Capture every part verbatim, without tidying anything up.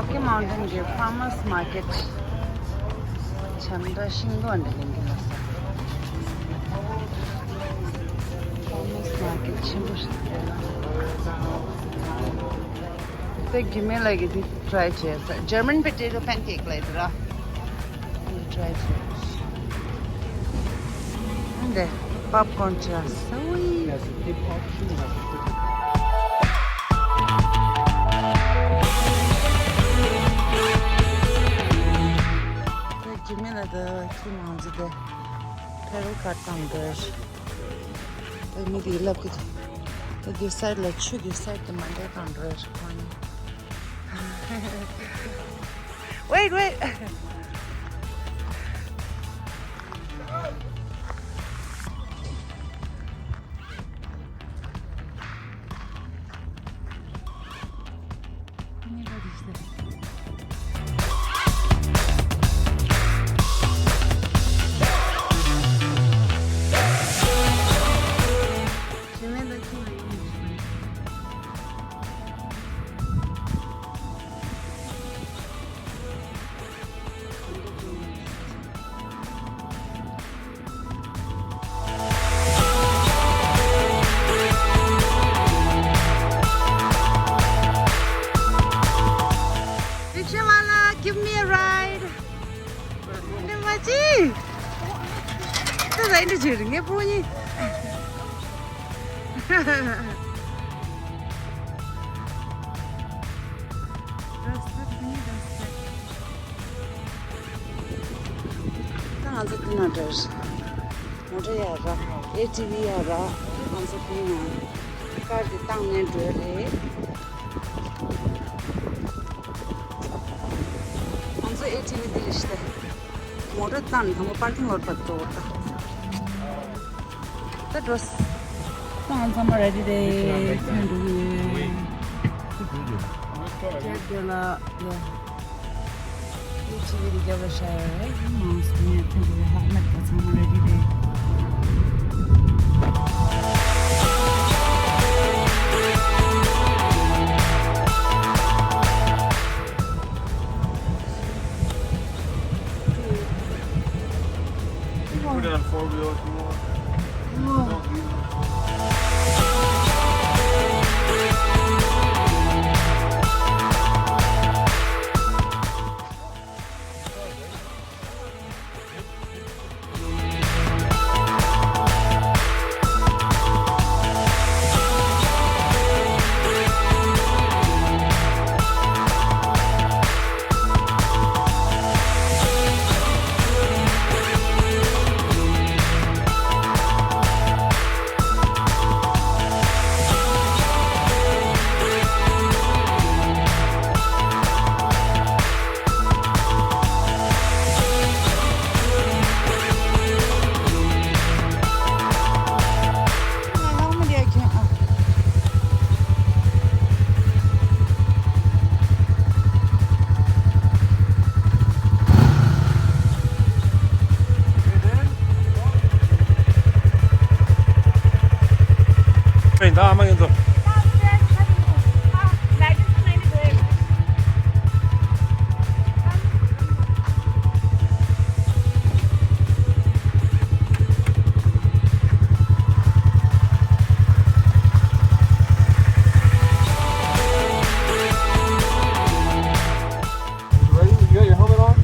Rocky Mountain གྱི་farmers market བྱམས་པ་ཤིང་ཏོག་འདི་ལེན་གྱི་ལ་ས། Farmers market ཆེན་པོ་ཞིག་རེད་ལ། དེ་རྒྱུ་མེད་ལ་གི་དེ་try བྱས་ས། German potato pancake ལ་ཡོད་ར། དེ་try བྱས། འདི་popcorn བྱས་ས། ཝི། དེ་རྒྱུ་མེད་ལ་དེ་ཁྱི་མང་ཚོ་དེ་paddle cart དང་འདྲ། ད་མི་དེ་ལབ་ཀྱི་འདུག་ད་དེ་side ལ་ཆུ་དེ་side དེ་མ་འདྲ་དང་འདྲ་ཁོ་ནི། Wait, wait. Rickshaw wala, give me a ride. Nima chi. Tu zain tu chiri nge puni. Rasta puni rasta. ད་ང་ཚོ་འདི་ན་འགྲོ། མོ་ཊ་ཡར་ར། ཨེ་ཊི་ཝི་ཡར་ར། ང་ཚོ་འདི་ན་ཀར་འདི་བཏང་ནས་འགྲོ་རེད། ང་ཚོ་ཨེ་ཊི་ཝི་འདི་རེད་ཤི་ཏེ། མོ་ཊ་བཏང་ནས་དང་པོ་པར་ཀིང་ལོར་བར་འགྲོ་བར་ད། ད་འགྲོ། ད་ང་ཚང་མ་རེ་ཌི་རེད། ཐོན་འགྲོ་གི་ཡོད། ཇེག་དེ་ལ་ཡ། ཡུ་ཊི་ཝི་དེ་རྒྱབ་ལ་བཞག་ཡོད་རེད། མང་སུ་ངས་ཐོན་འགྲོ་གི་ཧེལ་མེཊ་དང་ཚང་མ་རེ་ཌི་རེད། Put it on four wheel if you want. Ready? You got your helmet on?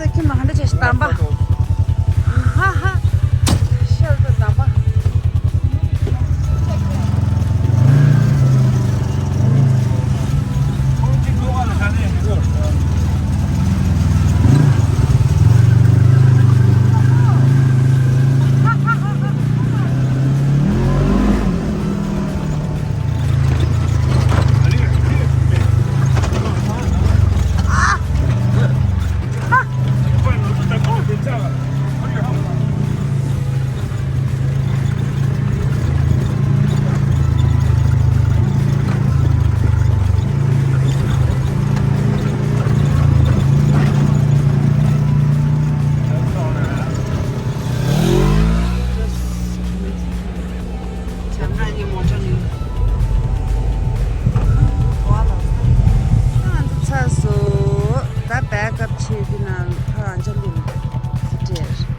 ད་ཁྱིམ་ལ་ག་འདྲ་བྱས་ཤིག་དམ་པ། ཧ་ཧ། ཤེལ་དུ་དམ་པ། ང་ཚོ་ཚར་སོང་། ད་བེག་ཨབ་བྱེད་དུས་ན་ཕར་རང་འཇགས་ལུས་སྤྲད།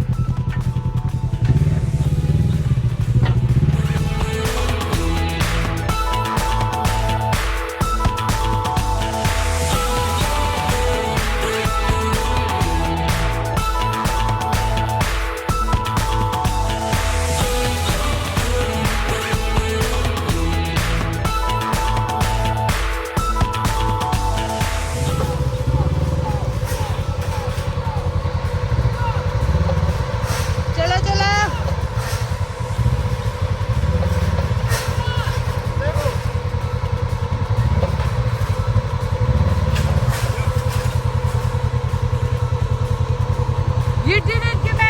चलो, चलो। You did it, Jimmy!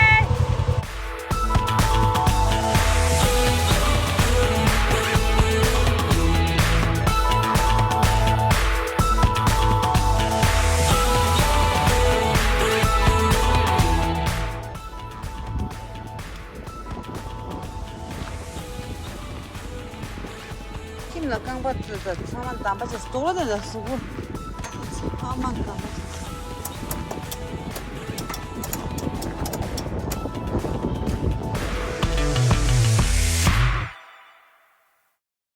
ཁྱིམ་ལ་རྐང་པ་བཙུགས་ད་ཚང་མ་དམ་པ་བྱས། གཙོ་བོ་དེ་ལ་གཟུགས་པོ་ཚང་མ་དམ་པ་